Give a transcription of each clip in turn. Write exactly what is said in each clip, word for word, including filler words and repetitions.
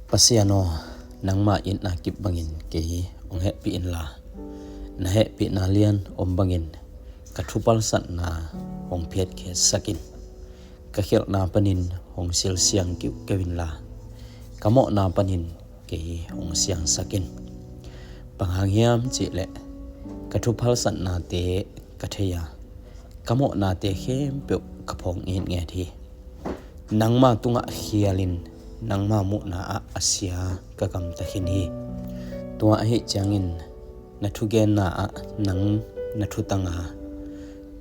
Pasian aw, nangma itna kip bangin kei hong hehpih inla, na hehpihna lian om bangin ka thupalsatna hong phiatkhiatsak in. Ka khialhna panin hong silsiang kiuhkeu inla, ka mawhna panin kei hong siangsak in. Bang hang hiam cihleh ka thupalsatnate ka thei a, ka mawhnate khempeuh ka phawk ngetnget hi. Nangma tungah khialin nangma muhna ah a sia ka gamta khin hi. Tua ahih ciangin na thugenna ah nang na thutang a,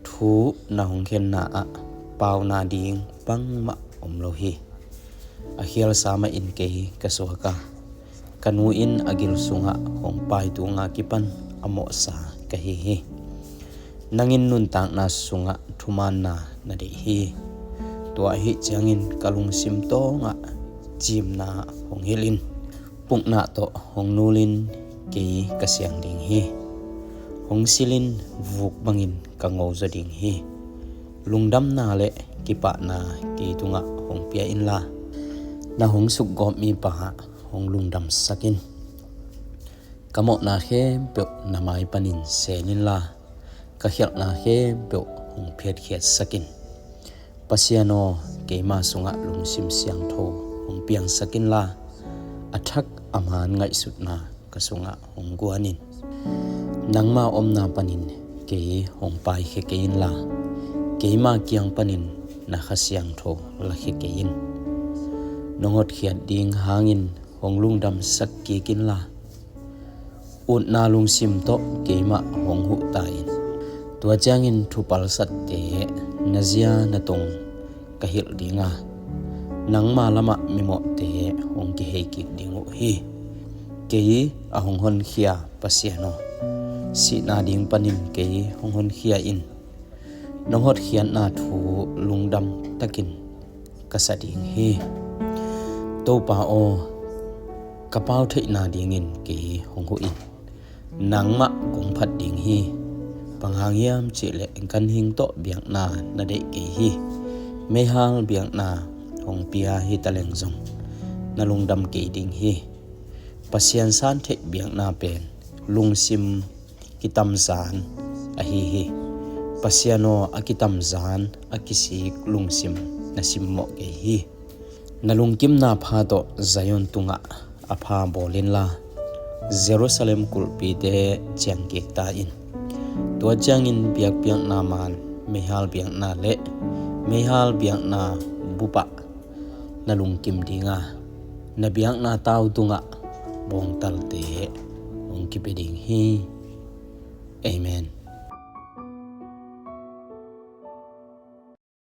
thu na hong khenna ah pauna ding bangmah om lo hi. A khialsa mahin kei ka suak a, ka nu in a gil sungah hong paai tunga kipan a mawhsa ka hi hi. Nang in nuntakna sungah thumaanna na deih hi. Tua ahih ciangin ka lungsim tawngah cimna hong hilh in. Puknah tawh hong nulin kei ka siang ding hi. Hong silin vuk bangin ka ngo zaw ding hi. Lungdamna le kipahna kei tungah hong pia inla, na hong sukgawp mipa hong lungdamsak in. Ka mawhna khempeuh na mai panin sen inla, ka khialhna khempeuh hong phiatkhiatsak in. Pasian aw, keima sungah lungsim siangtho hong piangsak inla, a thak a man ngaihsutna ka sungah hong guan in. Nangma omna panin kei hong paaikhia kei inla, keima kiang panin na Kha Siangtho lakhia kei in. Nong hotkhiat ding hangin hong lungdamsak kik inla, utna lungsim tawh keimah hong huhta in. Tua ciangin thupalsatte na zia na tong ka hilh ding a, nangma lamah mimawhte hong kihei kik ding uh hi. Kei a hong honkhia Pasian aw, sihna ding panin kei hong honkhia in. Nong hotkhiatna thu lungdam takin ka sa ding hi. Topa aw, ka pau theihna dingin kei hong huh in. Nangmah kong phat ding hi. Bang hang hiam cihleh ganhing tawh biakna na deih kei hi. Meihal biakna hong pia hi taleng zong na lungdam kei ding hi. Pasian santheih biakna pen lungsim kitamzan ahi hi. Pasian aw, a kitamzan a kisik lungsim na simmawh kei hi. Na lungkimna pha tawh Zion tungah a pha bawl inla, Jerusalem kulhpite ciangkik ta in. Tua ciangin biakpiakna man meihal biakna le meihal biakna bupah na lungkim ding a, na biakna tau tungah bawngtalte hong kipia ding hi. Amen.